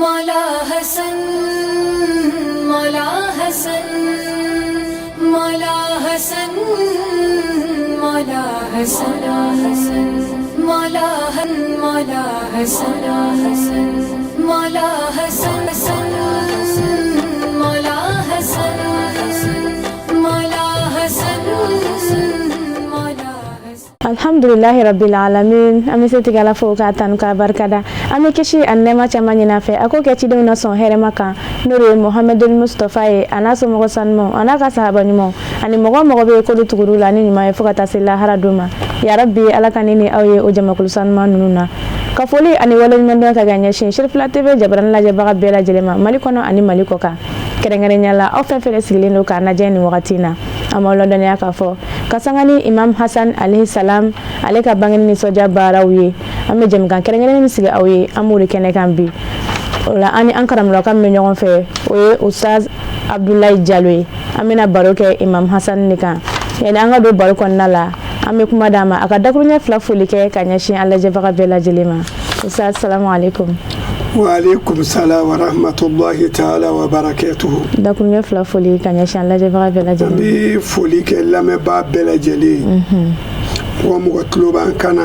Mola Hasan, Mola Hasan, Mola Hasan, Mola Hasan, Mola Mola Hasan, Mola Hasan, Mola Hasan, Mola Hasan, Mola Hasan. Alhamdulilahi rabbil alamin. An bɛ setigi Ala fo k'a tanu k'a barikada. An bɛ kisi ani nɛɛma caman ɲini a fɛ, a k'o kɛ cidenw na sɔn hɛrɛma kan, n'o de ye Muhammadul Mustafa ye, a n'a somɔgɔ sanumaw, a n'a ka sahaba ɲumanw, ani mɔgɔ o mɔgɔ bɛ yen k'olu tugur'u la ni ɲuman ye fo ka taa se lahara don ma. Yarabi, Ala ka ne ni aw ye o jamakulu sanuman ninnu na. Ka foli ani waleɲumandɔn ka ɲɛsin Cherifla TV jabarani lajɛbaga bɛɛ lajɛlen ma, Mali kɔnɔ ani Mali kɔ kan, kɛrɛnkɛrɛnya la aw fɛn fɛn sigilen don k'a lajɛ nin wagati in na. An b'aw ladɔnniya k'a fɔ ka sanga ni Imam Hasan alayhi salam, ale ka bangeni nisɔndiya baaraw ye, an bɛ jɛmukan kɛrɛnkɛrɛnnen min sigi aw ye, an b'o de kɛnɛ kan bi. O la, an ni an karamɔgɔka min bɛ ɲɔgɔn fɛ, o ye Ustaz Abdulayi Jalo ye. An bɛna baro kɛ Imam Hasan de kan. Yanni an ka don baro kɔnɔna la, an bɛ kuma d'a ma, a ka dakuruɲɛ fila foli kɛ ka ɲɛsin an lajɛbaga bɛɛ lajɛlen ma. Ustaz, salamu aleykum. Waaleykum salam wa rahmatullahi taala wa barakatuhu. Dakuruɲɛ fila foli ka ɲɛsin an lajɛbaga bɛɛ lajɛlen. An bɛ foli kɛ lamɛnbaa bɛɛ lajɛlen ye, mɔgɔ mɔgɔ tulo b'an kan na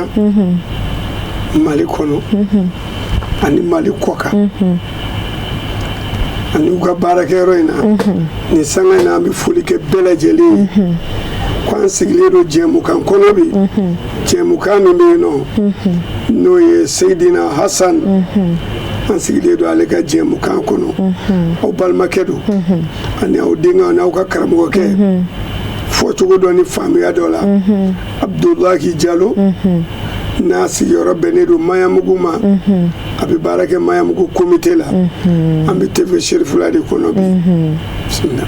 Mali kɔnɔ ani Mali kɔ kan ani u ka baarakɛyɔrɔ in na nin sanga in na. An bɛ foli kɛ bɛɛ lajɛlen ye ko an sigilen don jɛmukan kɔnɔ bi, jɛmukan min bɛ yen nɔ, n'o ye Seyidina Hasan. An sigilen don ale ka jɛmukan kɔnɔ. Aw balimakɛ don ani aw denkɛ ani aw ka karamɔgɔkɛ, fɔcogo dɔ ni faamuya dɔ la, Abudulayi Jalo, n'a sigiyɔrɔ bɛnnen don Maɲanbugu ma. A bɛ baara kɛ Maɲanbugu komite la. An bɛ TV Cherifla de kɔnɔ bi. Bisimila.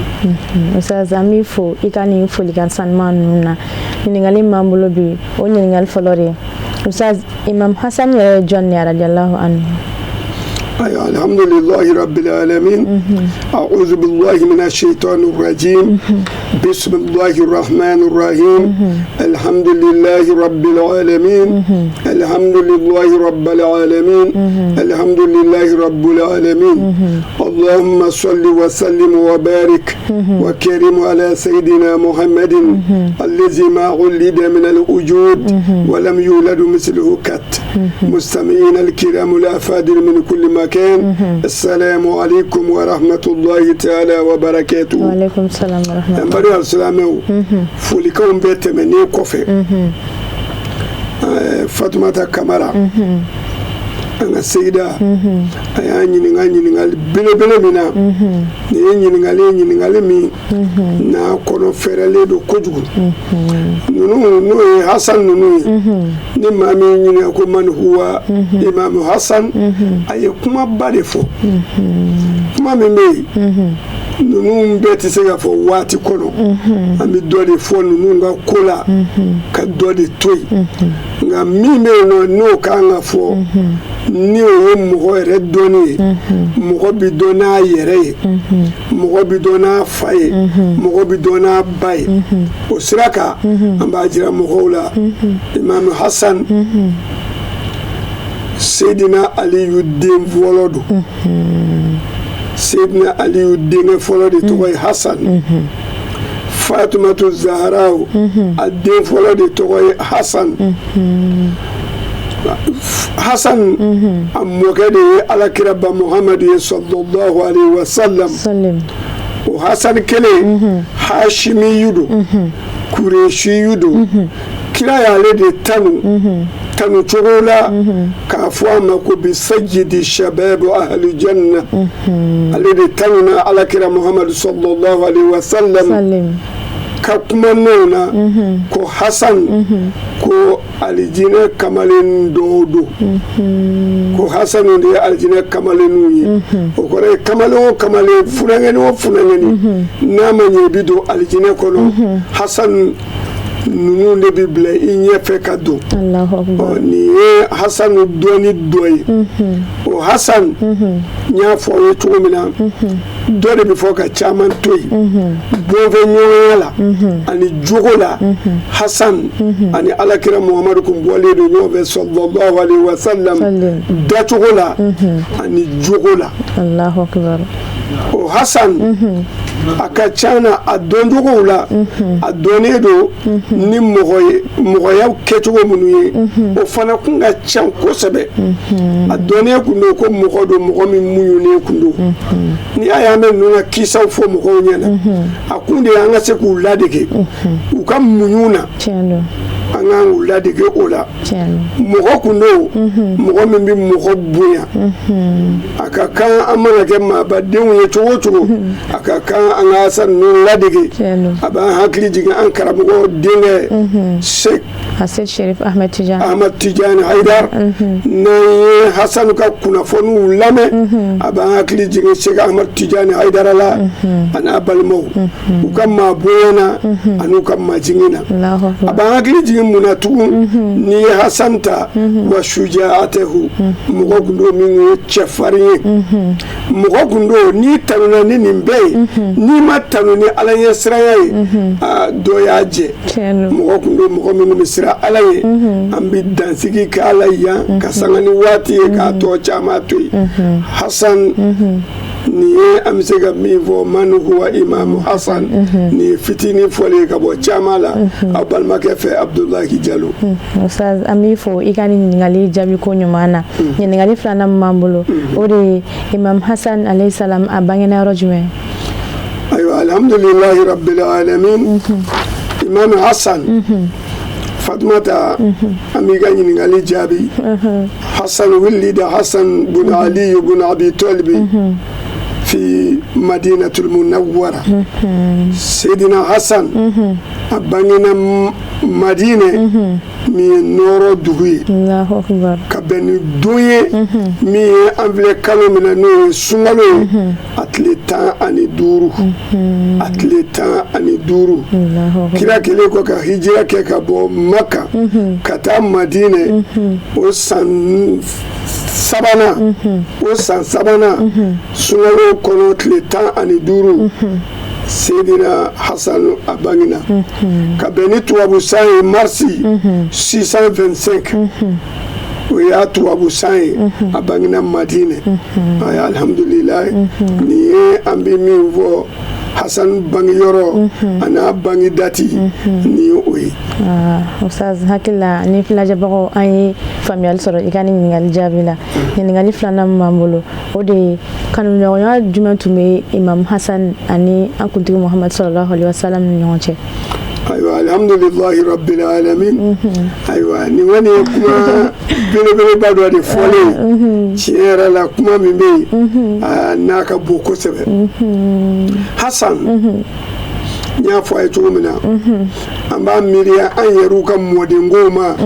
Ustaz, an b'i fo i ka nin folikan sanuman ninnu na. Ɲininkali min b'an bolo bi, o ɲininkali fɔlɔ de ye, Ustaz, Imam Hasan yɛrɛ ye jɔn de ye, radiyallahu anhu? أيوة، الحمد لله رب العالمين، أعوذ بالله من الشيطان الرجيم، بسم الله الرحمن الرحيم، الحمد لله رب العالمين، الحمد لله رب العالمين، الحمد لله رب العالمين، اللهم صل وسلم وبارك وكرم على سيدنا محمد الذي ما ولد من الوجود ولم يولد مثله كت. مستمعين الكرام الأفاضل من كل مكان، السلام عليكم ورحمة الله تعالى وبركاته. Waaleykum salam wa rahmatulah. N balima silamɛw, folikanw bɛɛ tɛmɛnen kɔfɛ, Fatumata Kamara, an ka seyida, a y'a ɲininka ɲininkali belebele min na, nin ye ɲininkali ye, ɲininkali min n'a kɔnɔ fɛrɛlen don kojugu. Ninnu, n'o ye Hasan ninnu ye, ni maa min ɲininka ko man huwa Imamu Hasan, a ye kumaba de fɔ. Kuma min bɛ yen, ninnu bɛɛ tɛ se ka fɔ waati kɔnɔ. An bɛ dɔ de fɔ ninnu ka ko la ka dɔ de to yen. Nka min bɛ yen nɔ, n'o kan ka fɔ, ni o ye mɔgɔ yɛrɛ dɔnni ye. Mɔgɔ bɛ dɔn n'a yɛrɛ ye, mɔgɔ bɛ dɔn n'a fa ye, mɔgɔ bɛ dɔn n'a ba ye. O sira kan, an b'a jira mɔgɔw la, Imamu Hasan, Seyidina Aliyu den fɔlɔ don. Seyidina Aliyu denkɛ fɔlɔ de tɔgɔ ye Hasan. Fatumatu Zaharaw, a den fɔlɔ de tɔgɔ ye Hasan. Hasan, a mɔkɛ de ye Alakiraba Muhamadu ye, sallallahu alaihi wa sallam. O Hasan kelen, Hashimiyu don, Kureshiyu don. Kira y'ale de tanu tanu cogo la k'a fɔ a ma ko bi sajidi shababu ahli janna. Ale de tanuna Alakira Muhamadu sallallahu alaihi wa sallam ka kuma n'o na ko Hasan, ko alijinɛ kamalen dɔw don, ko Hasan de ye alijinɛ kamalenninw ye. O kɔrɔ ye, kamalen o kamalen, funankɛni o funankɛni, n'a ma ɲɛ i bɛ don alijinɛ kɔnɔ, Hasan Ninnu de bɛ bila i ɲɛfɛ ka don. Nin ye Hasanu dɔnni dɔ ye. O Hasan, n y'a fɔ aw ye cogo min na, dɔ de bɛ fɔ ka caman to yen bɔnfɛɲɔgɔnya la ani jogo la. Hasan ani Alakira Muhamadu kun bɔlen don ɲɔgɔn fɛ sallallahu alaihi wa sallam dacogo la ani jogo la. O Hasan, a ka ca na a dɔncogow la, a dɔnnen don ni mɔgɔya kɛcogo minnu ye, o fana kun ka ca kosɛbɛ. A dɔnnen kun don ko mɔgɔ don, mɔgɔ min muɲunen kun don. N'i y'a ye an bɛ ninnu ka kisaw fɔ mɔgɔw ɲɛna, a kun de ye an ka se k'u ladege u ka muɲu na. An k'an k'u ladege o la. Mɔgɔ kun don, mɔgɔ min bɛ mɔgɔ bonya. A ka kan an mana kɛ maabadenw ye cogo o cogo, a ka kan an ka Hasan ninnu ladege. A b'an hakili jigin an karamɔgɔ denkɛ Sheikh Sherif Ahmed Tijani, Ahmed Tijani Haidar. N'an ye Hasan ka kunnafoniw lamɛn, a b'an hakili jigin Sheikh Ahmed Tijani Haidara la, a n'a balimaw, u ka maa bonya na an'u ka majigin na. A b'an hakili jigin mun na tugun? N'i ye Hasan ta, wa sujaatahu, mɔgɔ kun don min ye cɛfarin ye. Mɔgɔ kun don, n'i tanuna ni nin bɛɛ ye, n'i ma tanu ni Ala ɲɛ siranya ye, dɔ y'a jɛ. Mɔgɔ kun don, mɔgɔ minnu bɛ siran Ala ye. An bɛ dansigi kɛ ala yan ka sanga ni waati ye k'a tɔ caman to yen. Hasan, nin ye an bɛ se ka min fɔ man huwa Imamu Hasan. Nin ye fitinin fɔlen ye ka bɔ caman la, aw balimakɛ fɛ, Abudulayi Jalo. Ustaz, an b'i fo i ka nin ɲininkali jaabi ko ɲuman na. Ɲininkali filanan min b'an bolo, o de ye Imam Hasan alayhi salam, a bangena yɔrɔ jumɛn? Ayiwa, alhamdulilahi rabbil alamin. Imam Hasan, Fatumata, an b'i ka ɲininkali jaabi. Hasan wulida Hasan bun Ali bun Abi Talibi fi Madinatul Munawwara. Seydina Hasan, a bangena Madinɛ min ye nɔɔrɔ dugu ye, ka bɛn ni don ye min ye an filɛ kalo min na, n'o ye sunkalo ye, a tile 15, a tile 15. Kira kɛlen kɔ ka hijira kɛ ka bɔ Maka ka taa Madinɛ, o san sabanan, o san sabanan sunkalo kɔnɔ, tile 15, Seydina Hasan a bangena, ka bɛn ni tubabu san ye, marisi 625, o y'a tubabu san ye, a bangena Madinɛ. Ayi, alhamdulilayi, nin ye an bɛ min fɔ Hasan bangeyɔrɔ a n'a bange dati, nin ye o ye. Ustaz, hakili la ni filajɛbagaw, an ye faamuyali sɔrɔ i ka nin ɲininkali jaabi la. Ɲininkali filanan min b'an bolo, o de ye kanuɲɔgɔnya jumɛn tun bɛ Imam Hasan ani an kuntigi Muhamad sallallahu alaihi wasallam ni ɲɔgɔn cɛ? Ayiwa, alhamdulilahi rabbil alamin. Ayiwa, nin kɔni ye kuma belebeleba dɔ de fɔlen ye. Tiɲɛ yɛrɛ la, kuma min bɛ yen n'a ka bon kosɛbɛ. Hasan, n y'a fɔ a ye cogo min na, an b'a miiriya an yɛrɛw ka mɔdenkow ma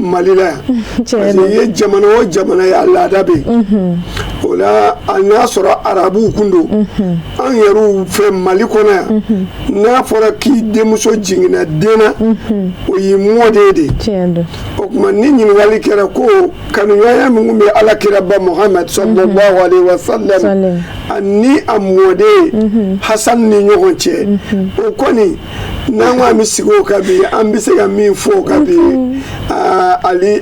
Mali la yan, parce que i ye jamana o jamana ye, a laada bɛ yen. O la, a n'a sɔrɔ arabuw kun don, an yɛrɛw fɛ Mali kɔnɔ yan, n'a fɔra k'i denmuso jiginna den na, o y'i mɔden de. O tuma, ni ɲininkali kɛra ko kanuɲɔgɔnya min kun bɛ Ala kiraba Muhamad sallallahu alaihi wa sallam ani a mɔden Hasan ni ɲɔgɔn cɛ, o kɔni, n'an ko an bɛ sigi o kan bi, an bɛ se ka min fɔ o kan bi, ali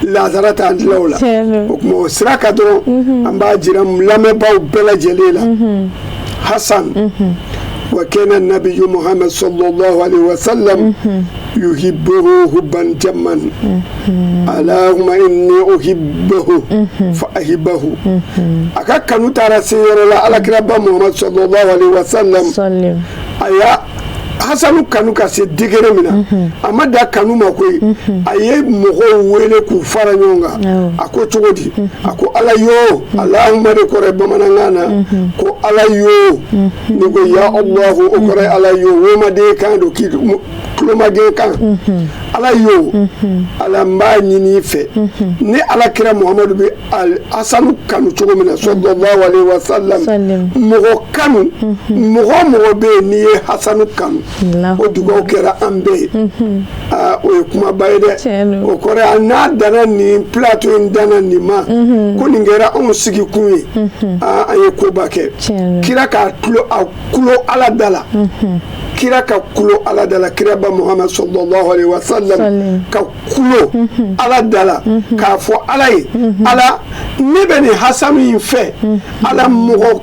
lazara t'an tila o la. O tuma, o sira kan dɔrɔn, an b'a jira lamɛnbaaw bɛɛ lajɛlen la, Hasan wa kana nabiyyu Muhammad sallallahu alaihi wa sallam yuhibbuhu hubban jamman, allahumma inni uhibbuhu fa ahibbahu. A ka kanu taara se yɔrɔ la, Alakiraba Muhammad sallallahu alaihi wa sallam, a y'a Hasanu kanu ka se degré min na, a ma da kanu ma koyi. A ye mɔgɔw wele k'u fara ɲɔgɔn kan. A ko cogo di? A ko Ala yo, Allahumma de kɔrɔ ye bamanankan na ko Ala yo. Ni ko ya Allahu, o kɔrɔ ye Ala yo. Womaden kan don, k'i tulomaden kan. Ala yo, Ala, n b'a ɲini i fɛ, ni Ala kira Muhamadu bɛ Hasanu kanu cogo min na sallallahu alaihi wa sallam, mɔgɔ kanu, mɔgɔ o mɔgɔ bɛ yen n'i ye Hasanu kanu. O dugawu kɛra an bɛɛ ye. Aa, o ye kumaba ye dɛ. O kɔrɔ ye, n'a danna nin plateau in, danna nin ma, ko nin kɛra anw sigikun ye, aa, an ye koba kɛ. Kira k'a tulo, a kulo Ala da la, kira ka kulo Ala da la, kiraba Muhammad sallallahu alaihi wasallam ka kulo Ala da la k'a fɔ Ala ye: Ala, ne bɛ nin Hasanu in fɛ. Ala, mɔgɔ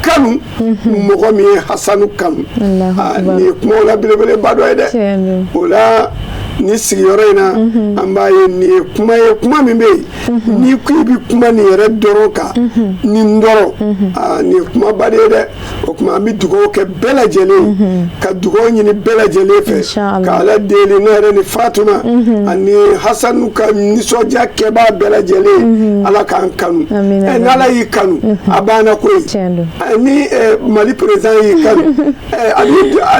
kanu, mɔgɔ min ye Hasanu kanu. Nin ye kumaw la belebeleba dɔ ye dɛ. O la, ni sigiyɔrɔ in na, an b'a ye nin ye kuma ye, kuma min bɛ yen, n'i ko i bɛ kuma nin yɛrɛ dɔrɔn kan, nin dɔrɔn, aa, nin ye kumaba de ye dɛ. O tuma, an bɛ dugawu kɛ bɛɛ lajɛlen, ka dugawu ɲini bɛɛ lajɛlen fɛ, ka Ala deli, ne yɛrɛ ni Fatuma ani Hasanu ka nisɔndiya kɛbaa bɛɛ lajɛlen, Ala k'an kanu. Ɛ, n'Ala y'i kanu, a banna koyi. Ni Mali président y'i kanu,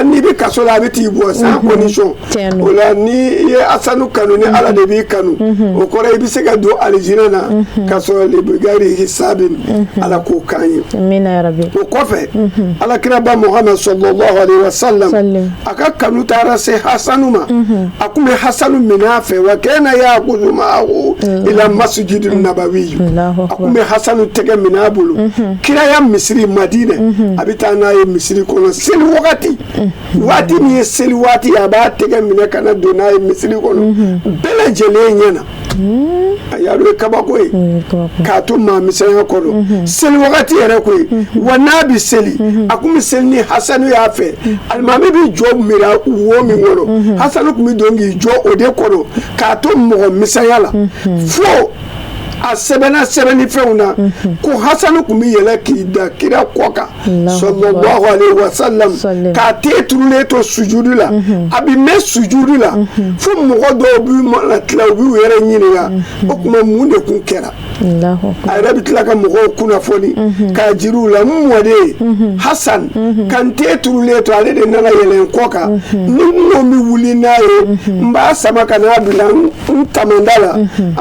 n'i bɛ kaso la, a bɛ t'i bɔ sans condition. O la, ni i ye Hasanu kanu, ni Ala de b'i kanu, o kɔrɔ i bɛ se ka don alijinɛ na ka sɔrɔ libigari hisabin. Ala k'o k'an ye. O kɔfɛ, Alakiraba Muhamad sallallahu alaihi wasallam, a ka kanu taara se Hasanu ma. A kun bɛ Hasanu minɛ a fɛ. Wa kana ya'khudhu ma'ahu ila masjidi nabawi. A kun bɛ Hasanu tɛgɛ minɛ a bolo kiraya misiri Madinɛ, a bɛ taa n'a ye misiri kɔnɔ seli wagati. Waati min ye seli waati, a b'a tɛgɛ minɛ ka na don n'a ye misiri kɔnɔ bɛɛ lajɛlen ɲɛna. A y'a dɔn, ye kabako ye k'a to maa misɛnya kɔnɔ seli wagati yɛrɛ koyi. Wa n'a bɛ seli, a kun bɛ seli ni Hasanu y'a fɛ. Alimami bɛ jɔ mira wo min kɔnɔ, Hasanu tun bɛ don k'i jɔ o de kɔnɔ k'a to mɔgɔ misɛnya la, fo a sɛbɛnna sɛbɛnnifɛnw na ko Hasanu tun bɛ yɛlɛ k'i da kira kɔ kan sallallahu alaihi wasallam, k'a te turulen to sujudu la. A bɛ mɛn sujudu la fo mɔgɔ dɔw b'u mana tila, u b'u yɛrɛ ɲininka o tuma mun de kun kɛra. A yɛrɛ bɛ tila ka mɔgɔw kunnafoni k'a jira u la: n mɔden Hasan ka n te turulen to, ale de nana yɛlɛ n kɔ kan. Ni n ko n bɛ wuli n'a ye, n b'a sama ka n'a bila n tamanda la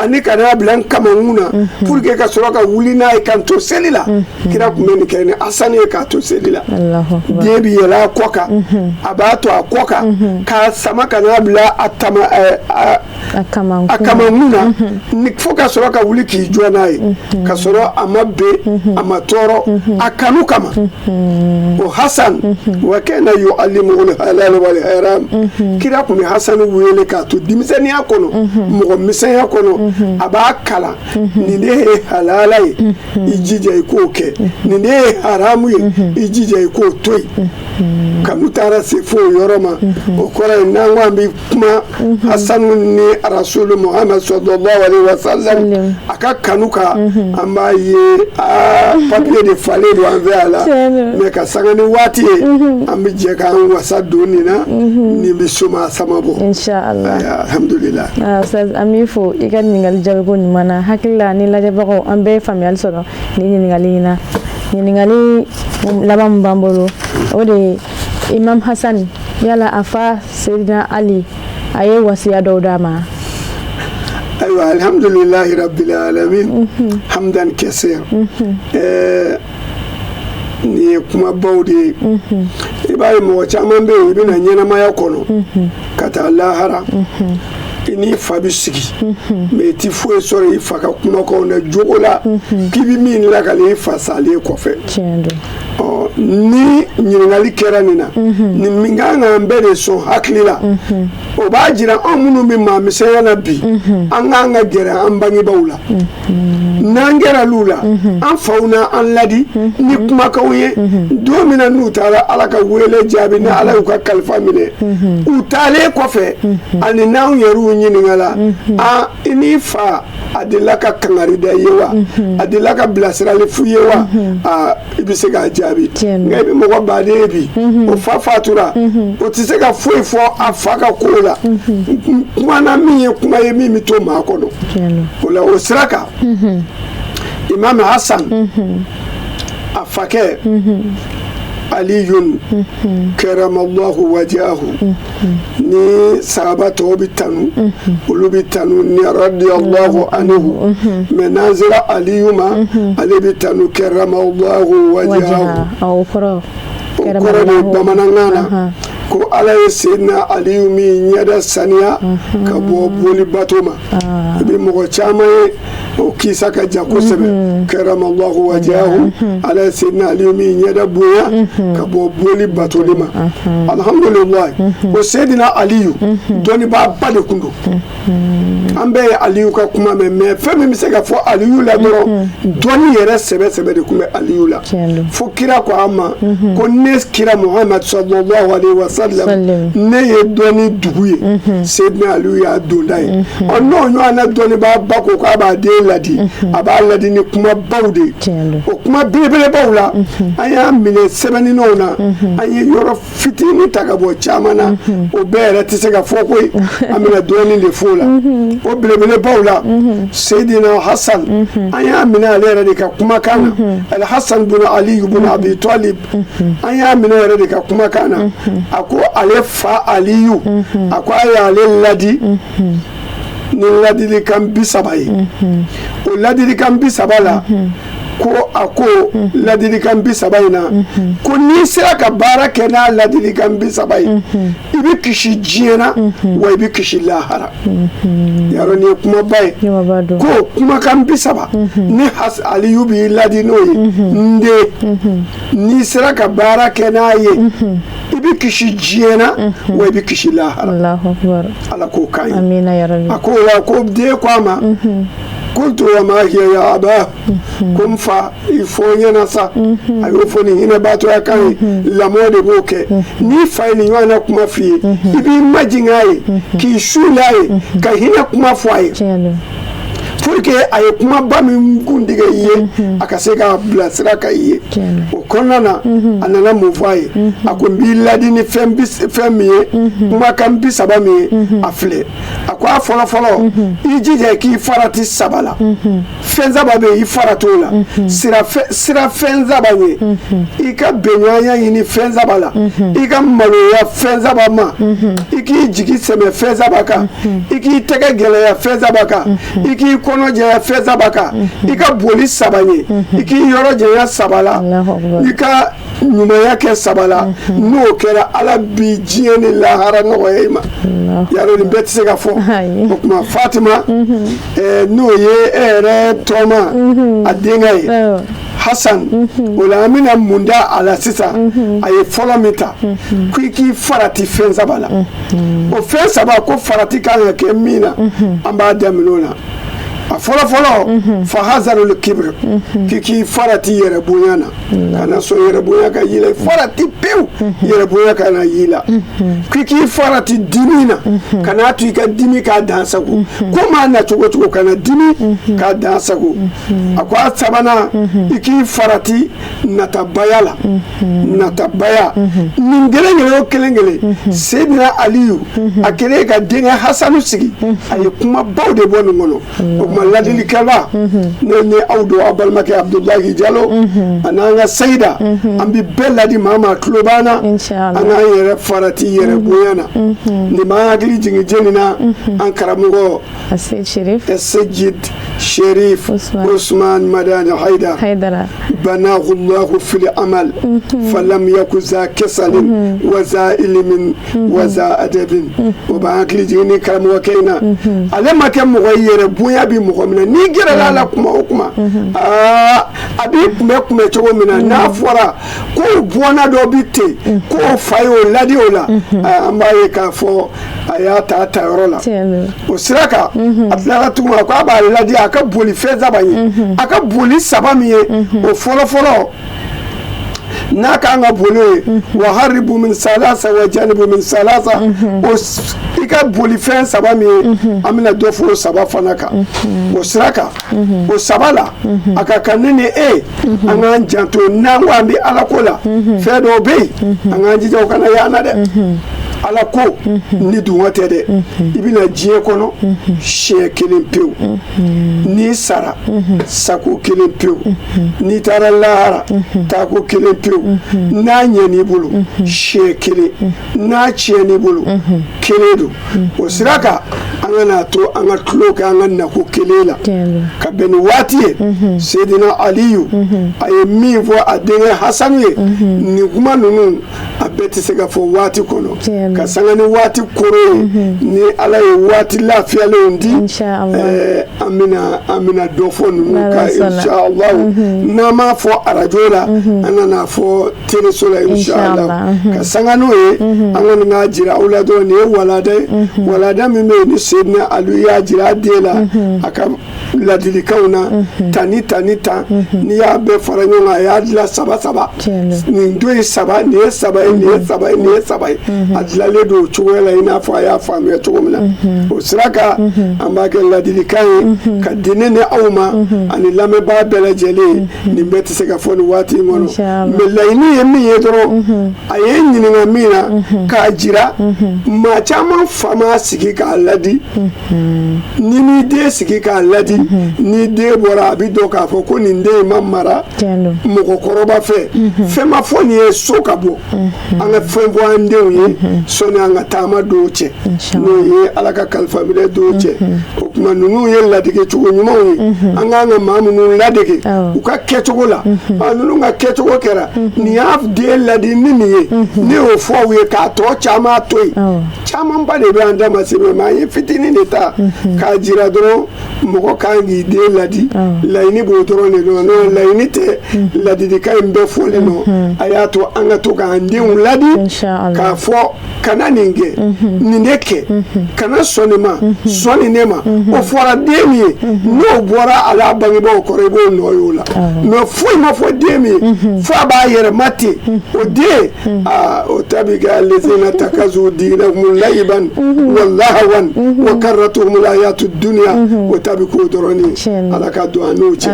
ani ka n'a bila n kamankun na pour que ka sɔrɔ ka wuli n'a ye ka n to seli la. Kira tun bɛ nin kɛ ni Hasan ye k'a to seli la. Den bɛ yɛlɛ a kɔ kan, a b'a to a kɔ kan k'a sama ka n'a bila a tama a kamankun na fo ka sɔrɔ ka wuli k'i jɔ n'a ye, ka sɔrɔ a ma ben, a ma tɔɔrɔ, a kanu kama. O Hasan, wa kana yu'allimuhu halal wal haram. Kira tun bɛ Hasan wele k'a to denmisɛnninya kɔnɔ, mɔgɔ misɛnya kɔnɔ, a b'a kalan: nin de ye halala ye, i jija i k'o kɛ, nin de ye haramu ye, i jija i k'o to yen. Kanu taara se fo o yɔrɔ ma. O kɔrɔ ye, n'an ko an bɛ kuma Hasanu ni Rasulu Muhammad sallallahu alaihi wasallam, a ka kanu kan, an b'a ye aa, papiye de falen don an fɛ a la. Mais ka sanga ni waati ye, an bɛ jɛ k'an wasa don nin na, nin bɛ soma sama bɔ. Inshallah. Alhamdulillah. Ustaz, an b'i fo i ka ɲininkali jaabi ko ɲuman na. Hakili la, ni lajɛbagaw, an bɛɛ ye faamuyali sɔrɔ nin ɲininkali in na. Ɲininkali laban min b'an bolo, o de ye: Imam Hassan, yala a fa Seydina Ali, a ye wasiya dɔw d'a ma? Ayiwa, alhamdulillahi rabbil alamin, hamdan kasir. Nin ye kumabaw de ye. I b'a ye, mɔgɔ caman bɛ yen, i bɛna ɲɛnamaya kɔnɔ ka taa lahara, i n'i fa bɛ sigi, mais i ti foyi sɔrɔ i fa ka kumakanw na jogo la k'i bɛ min lakale i fa salen kɔfɛ. Ɔ, ni ɲininkali kɛra nin na, nin min kan k'an bɛɛ de sɔn hakili la, o b'a jira anw minnu bɛ maamisɛnya na bi, an k'an ka gɛrɛ an bangebaaw la. N'an gɛrɛl'u la, an faw na an ladi ni kumakanw ye. Don min na n'u taara Ala ka wele jaabi, ni Ala y'u ka kalifa minɛ, u taalen kɔfɛ, ani n'anw yɛrɛ y'u ɲininka la: a i n'i fa, a delila ka kangari da i ye wa? A delila ka bilasirali f'u ye wa? Aa, i bɛ se k'a jaabi. Nka i bɛ mɔgɔ baden ye bi, o fa fatura, o tɛ se ka foyi fɔ a fa ka ko la. Kuma na min ye kuma ye min bɛ to maa kɔnɔ. O la, o sira kan, Imam Hassan, a fakɛ Aliyun karamallahu wajahu, ni sahaba tɔw bɛ tanu, olu bɛ tanu ni radiyallahu anhu, mais n'an sera Aliyu ma, ale bɛ tanu karamallahu wajahu. O kɔrɔ? O kɔrɔ de bamanankan na. Ko Ala ye Seydina Aliyu min ɲɛda saniya ka bɔ boli bato ma. I bɛ mɔgɔ caman ye, o kisa ka jan kosɛbɛ. Karamallahu wajahu, Ala ye Seydina Aliyu min ɲɛda bonya ka bɔ boli batoli ma. Alhamdulilayi, o Seydina Aliyu, dɔnnibaaba de kun don. An bɛɛ ye Aliyu ka kuma mɛn, mais fɛn min bɛ se ka fɔ Aliyu la dɔrɔn, dɔnni yɛrɛ sɛbɛ sɛbɛ de tun bɛ Aliyu la. Fo kira ko a ma ko ne kira Muhamad sallallahu alaihi wa sallam, ne ye dɔnni dugu ye, Seydina Aliyu y'a donda ye. Ɔ, n'o ɲɔgɔnna dɔnnibaaba ko k'a b'a den ladi, a b'a ladi ni kumabaw de ye. O kuma belebelebaw la, an y'a minɛ sɛbɛnninw na, an ye yɔrɔ fitinin ta ka bɔ caman na. O bɛɛ yɛrɛ tɛ se ka fɔ koyi, an bɛna dɔɔnin de f'o la. O belebelebaw la, Seydina Hasan, an y'a minɛ ale yɛrɛ de ka kumakan na, Alhasan bun Ali bun Abi Talib, an y'a minɛ yɛrɛ de ka kumakan na. A ko ale fa Aliyu, a ko a y'ale ladi ni ladilikan 30 ye. O ladilikan 30 la, ko a ko ladilikan 30 in na, ko n'i sera ka baara kɛ n'a ladilikan 30 ye, i bɛ kisi diɲɛ na, wa i bɛ kisi lahara. Yarɔ, nin ye kumaba ye. Ko kumakan 30 ni Aliyu b'i ladi n'o ye, n den, n'i sera ka baara kɛ n'a ye, i bɛ kisi diɲɛ na, wa i bɛ kisi lahara. Ala k'o k'an ye. A ko la, ko den ko a ma: qultu wa ma hiya ya aba? Ko n fa, i fɔ n ɲɛna sa. A y'o fɔ ni hinɛbaatɔya kan ye. Lamɔ de b'o kɛ. N'i fa ye nin ɲɔgɔnna kuma f'i ye, i b'i majigin a ye, k'i su la ye, ka hinɛ kuma fɔ a ye, pour que a ye kumaba min kuntigɛ i ye, a ka se k'a bilasira ka i ye. O kɔnɔna na, a nana mun fɔ a ye? A ko n b'i ladi ni fɛn min ye, kumakan 30 min ye, a filɛ. A ko a fɔlɔ fɔlɔ, i jija k'i farati saba la. Fɛn saba bɛ yen, i farat'o la. Sira fɛn saba ye, i ka bɛnɲɔgɔnya ɲini fɛn saba la, i ka maloya fɛn saba ma, i k'i jigi sɛmɛ fɛn saba kan, i k'i tɛgɛ gɛlɛya fɛn saba kan, i k'i kɔnɔ jɛya fɛn saba kan, i ka boli saba ye, i k'i yɔrɔ janya saba la, i ka ɲumanya kɛ saba la. N'o kɛra, Ala bi diɲɛ ni lahara nɔgɔya i ma. Yarɔ, nin bɛɛ tɛ se ka fɔ. O tuma, Fatima, n'o ye e yɛrɛ tɔma a denkɛ ye Hasan, o la an bɛna mun da a la sisan? A ye fɔlɔ min ta, ko i k'i farati fɛn saba la. O fɛn saba, ko farati kan ka kɛ min na, an b'a daminɛ o la. A fɔlɔ fɔlɔ, fahazarul kibr, k'i k'i farati yɛrɛ bonya na. Kana sɔn yɛrɛ bonya ka y'i la. Farati pewu, yɛrɛ bonya kana y'i la. K'i k'i farati dimi na. Kana to i ka dimi k'a dan sago. Ko maa na cogo cogo, kana dimi k'a dan sago. A ko a sabanan, i k'i farati natabaya la. Natabaya nin kelen kelen o kelen kelen, Seydina Aliyu a kɛlen ka denkɛ Hasanu sigi, a ye kumabaw de bɔ nin kɔnɔ. O tuma, ladilikɛla, ne ni aw don, aw balimakɛ Abudulayi Jalo, a n'an ka Sayida, an bɛ bɛɛ ladi, maa maa tulo b'an na, an k'an yɛrɛ farati yɛrɛ bonya na. Nin b'an hakili jigin jɛni na? An karamɔgɔ Sejid Sherif Usman Madani Haidara, banahu Allahu fil amal falam yaku za kasalin wa za ilimin wa za adabin. O b'an hakili jigin ni karamɔgɔkɛ in na. Ale ma kɛ mɔgɔ yɛrɛ bonya bi mɔgɔ min na. N'i gɛrɛla a la kuma o kuma, aa, a b'i kunbɛ kunbɛ cogo min na, n'a fɔra k'o bɔnna dɔ bi ten, k'o fa y'o ladi o la, an b'a ye k'a fɔ a y'a ta ta yɔrɔ la. O sira kan, a tilara tuguni, a ko a b'a ladi a ka boli fɛn saba ye. A ka boli saba min ye, o fɔlɔ fɔlɔ n'a k'an ka boli ye, wa haribu min salasa wa janibu min salasa. O i ka boli fɛn saba min ye, an bɛna dɔ fɔ o saba fana kan. O sira kan, o saba la, a ka kan ne ni e, an k'an janto. N'an ko an bɛ Ala ko la, fɛn dɔw bɛ yen, an k'an jija o kana y'an na dɛ. Ala ko ni dungɔ tɛ dɛ. I bɛna diɲɛ kɔnɔ siɲɛ kelen pewu. N'i sara, sako kelen pewu. N'i taara lahara, taako kelen pewu. N'a ɲɛn'i bolo, siɲɛ kelen. N'a tiɲɛn'i bolo, kelen don. O sira kan, an kana to an ka tulo kɛ an ka nako kelen la ka bɛn ni waati ye. Seydina Aliyu, a ye min fɔ a denkɛ Hasanu ye, nin kuma ninnu, a bɛɛ tɛ se ka fɔ waati kɔnɔ, ka sanga ni waati koro ye. Ni Ala ye waati lafiyalenw di, an bɛna dɔ fɔ ninnu kan inshallah. N'an m'a fɔ arajo la, an nana fɔ teleso la inshallah. Ka sanga n'o ye, an kɔni k'a jira aw la dɔrɔn, nin ye walada ye, walada min bɛ yen ni Seydina Aliyu y'a jira a den la a ka ladilikanw na, tan ni tan ni tan. N'i y'a bɛɛ fara ɲɔgɔn kan, a y'a dilan saba saba. Nin don ye saba, nin ye saba ye, nin ye saba ye, nin ye saba ye. A dilanlen don o cogoya la, i n'a fɔ a y'a faamuya cogo min na. O sira kan, an b'a kɛ ladilikan ye ka di ne ni aw ma ani lamɛnbaa bɛɛ lajɛlen. Nin bɛɛ tɛ se ka fɔ nin waati in kɔnɔ, mais laɲini ye min ye dɔrɔn, a ye n ɲininka min na k'a jira, maa caman fa m'a sigi k'a ladi. Ni m'i den sigi k'a ladi, ni den bɔra, a bɛ dɔn k'a fɔ ko nin den in ma mara mɔgɔkɔrɔba fɛ. Fɛn ma fɔ nin ye so ka bɔ. An ka fɛn fɔ an denw ye sɔnni an ka taama dɔw cɛ, n'o ye Ala ka kalifaminɛ dɔw cɛ. O tuma, ninnu ye ladege cogo ɲumanw ye. An k'an ka maa minnu ladege u ka kɛcogo la, ninnu ka kɛcogo kɛra nin y'a den ladi ni nin ye. Ne y'o fɔ aw ye k'a tɔ caman to yen. Camanba de bɛ an da ma se, mais an ye fitinin de ta k'a jira dɔrɔn. Mɔgɔ kan k'i den ladi, laɲini b'o dɔrɔn de dɔn. N'o laɲini tɛ, ladilikan in bɛɛ fɔlen nɔ. A y'a to an ka to k'an denw ladi k'a fɔ: kana nin kɛ, nin de kɛ, kana sɔn nin ma, sɔn nin ne ma. O fɔra den min ye, n'o bɔra a la bangebaaw kɔrɔ, i b'o nɔ ye o la. Mais foyi ma fɔ den min ye, fo a b'a yɛrɛ ma ten, o den aa, o ta bi kɛ alladhina takazu dinahum la'iban wa lahawan wa garratuhum hayatu dunya. O ta bi k'o dɔrɔn ye. Ala ka don an n'o cɛ.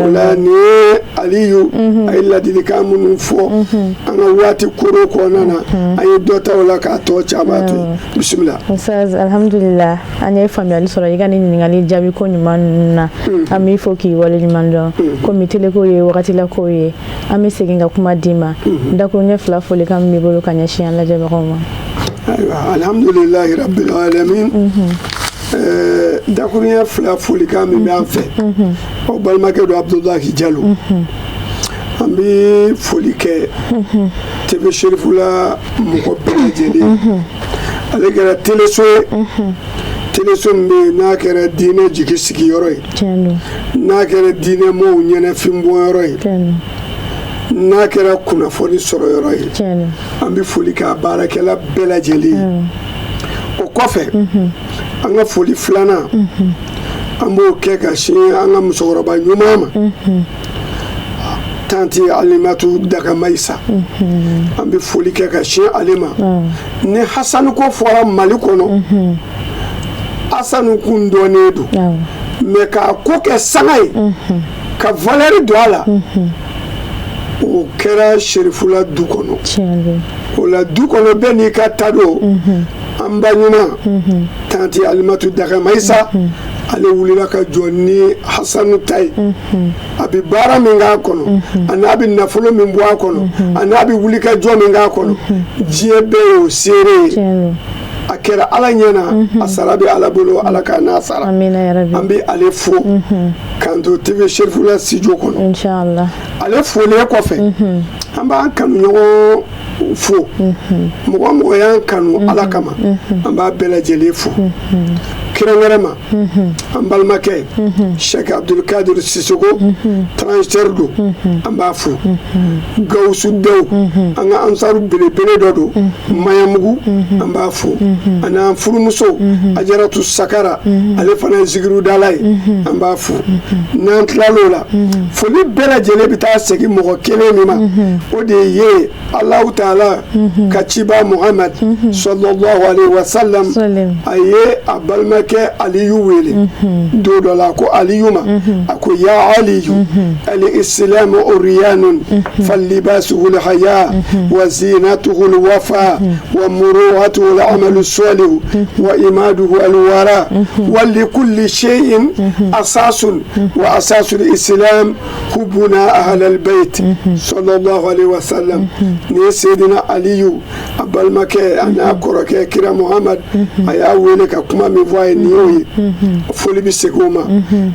O la, nin ye Aliyu, a ye ladilikan minnu fɔ an ka waati koro kɔnɔna na, an ye dɔ ta o la k'a tɔ caman to yen. Bisimila. Ustaz, alhamdulillah, an ye faamuyali sɔrɔ i ka nin ɲininkali jaabi ko ɲuman ninnu na. An b'i fo k'i waleɲuman dɔn. Komi teleko ye wagatila ko ye, an bɛ segin ka kuma d'i ma. Dakuruɲɛ fila, folikan min b'i bolo ka ɲɛsin an lajɛbagaw ma. Ayiwa, alhamdulilahi rabbil alamin. Dakuruɲɛ fila, folikan min bɛ an fɛ, aw balimakɛ don, Abudulayi Jalo. An bɛ foli kɛ TV Serifula mɔgɔ bɛɛ lajɛlen. Ale kɛra teleso ye, teleso min bɛ yen n'a kɛra diinɛ jigi sigiyɔrɔ ye, n'a kɛra diinɛ mɔɔw ɲɛnɛfin bɔyɔrɔ ye, n'a kɛra kunnafoni sɔrɔ yɔrɔ ye. An bɛ foli k'a baarakɛla bɛɛ lajɛlen ye. O kɔfɛ, an ka foli filanan, an b'o kɛ ka sin an ka musokɔrɔba ɲuman ma, tanti Alimatu Dagamayisa. An bɛ foli kɛ ka sin ale ma. Ni Hasani ko fɔra Mali kɔnɔ, Hasani kun dɔnnen don, mais k'a ko kɛ sanga ye, ka valeur don a la, o kɛra Serifula du kɔnɔ. O la, du kɔnɔ, bɛɛ n'i ka ta don. An ba ɲuman, tanti Alimatu Dagamayisa, ale wulila ka jɔ ni Hasanu ta ye. A bɛ baara min k'a kɔnɔ, a n'a bɛ nafolo min bɔ a kɔnɔ, a n'a bɛ wuli ka jɔ min k'a kɔnɔ, diɲɛ bɛɛ y'o seere ye. A kɛra Ala ɲɛna, a sara bɛ Ala bolo. Ala k'a n'a sara. An bɛ ale fo k'an to TV Serifula studio kɔnɔ. Ale folen kɔfɛ, an b'an kanu ɲɔgɔn fo. Mɔgɔ mɔgɔ y'an kanu Ala kama, an b'a bɛɛ lajɛlen fo. Kɛrɛnkɛrɛn ma, an balimakɛ Cheikh Abdulkadir Sisoko, transitaire don, an b'a fo. Gawusu Daw, an ka ansaru belebele dɔ don Maɲamugu, an b'a fo. Ani an furumuso Ajaratu Sakara, ale fana ye zikirudala ye, an b'a fo. N'an tilal'o la, foli bɛɛ lajɛlen bɛ taa segin mɔgɔ kelen min ma, o de ye Alahu Taala ka ciba Muhamad sallallahu alaihi wasallam. A ye a balimakɛ Aliyu wele don dɔ la, ko Aliyu ma, a ko: ya Aliyu, al-islamu uryanun falibasuhu al-haya wa zinatuhu al-wafa wa muru'atuhu al-amalu salihu wa imaduhu al-wara wa likulli shay'in asasun wa asasul islam hubbuna ahlal bayt sallallahu alaihi wasallam. Nin ye Seydina Aliyu, a balimakɛ a n'a kɔrɔkɛ kira Muhamad, a y'a wele ka kuma min fɔ a ye, nin y'o ye. Foli bɛ segin o ma.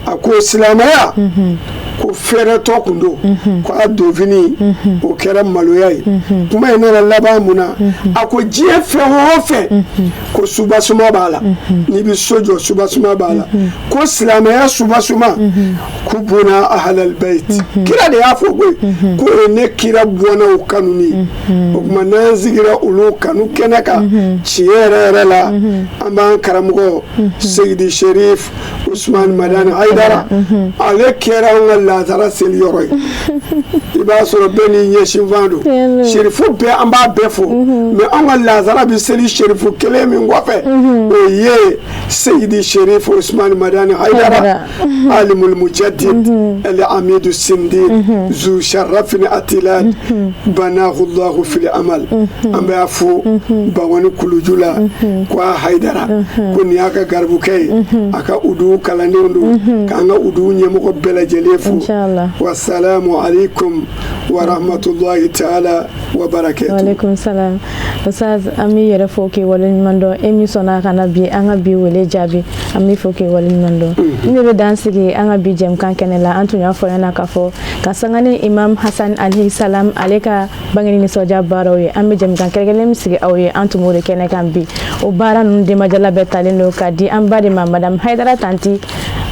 A ko silamɛya Ko fɛrɛtɔ kun don, ko a donfini o kɛra maloya ye. Kuma in nana laban mun na? A ko diɲɛ fɛn o fɛn, ko subasuma b'a la. N'i bɛ so jɔ, subasuma b'a la. Ko silamɛya subasuma hubuna ahlal bayt. Kira de y'a fɔ koyi k'o ye ne kira bɔnnaw kanuni ye. O tuma n'an sigira olu kanu kɛnɛ kan, tiɲɛ yɛrɛ yɛrɛ la, an b'an karamɔgɔ Seyidi Sherif Usman Madani Hayidara, ale kɛra anw ka lazara seli yɔrɔ ye. I b'a sɔrɔ bɛɛ n'i ɲɛsinfan don. Sherifu bɛɛ, an b'a bɛɛ fo, mais anw ka lazara bɛ seli sherifu kelen min kɔfɛ, o ye Seyidi Sherif Usman Madani Hayidara, alimul mujaddid al amidu sindid zu sharafin atilat banahu Allahu fil amal. An b'a fo Bangɔni kuluju la ko a Hayidara, ko nin y'a ka garibukɛ ye, a ka udu kalandenw don, k'an ka udu ɲɛmɔgɔ bɛɛ lajɛlen fo. Wasalamu alaikum wa rahmatullahi ta'ala wa barakatuh. Waaleykum salam. Ustaz, an b'i yɛrɛ fo k'i waleɲuman dɔn. E min sɔnna ka na bi an ka bi wele jaabi, an b'i fo k'i waleɲuman dɔn. Ni de bɛ dan sigi an ka bi jɛmukan kɛnɛ la. An tun y'a fɔ ɲɛna k'a fɔ ka sanga ni Imam Hasan alayhi salam ale ka bangeni nisɔndiya baaraw ye, an bɛ jɛmukan kɛrɛnkɛrɛnnen min sigi aw ye, an tun b'o de kɛnɛ kan bi. O baara ninnu denbajala bɛɛ talen don ka di an ba de ma, Madame Hayidara Tanti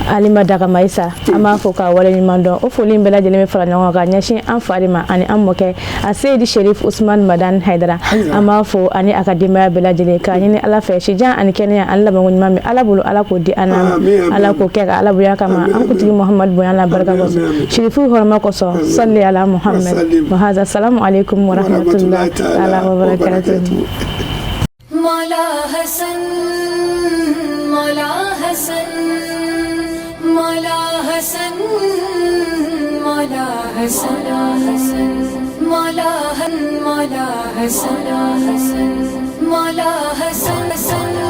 Alima Dagamayisa. An b'a fɔ k'a waleɲuman dɔn. O foli in bɛɛ lajɛlen bɛ fara ɲɔgɔn kan ka ɲɛsin an fa de ma ani an mɔkɛ a Seyidi Sherif Usman Madani Hayidara. An b'a fɔ ani a ka denbaya bɛɛ lajɛlen k'a ɲini Ala fɛ sijan ani kɛnɛya ani labanko ɲuman min Ala bolo, Ala k'o di an n'a ma, Ala k'o kɛ ka Ala bonya kama, an kuntigi Muhamadu bonya n'a barika kosɔn, Sherifu hɔrɔma kosɔn. Salli ala Muhamad wa haza. Salamu alaikum wa rahmatullahi ta'ala wa barakatuh. مولا حسن، مولا حسن، مولا حسن، مولا حسن، مولا مولا حسن، مولا حسن حسن.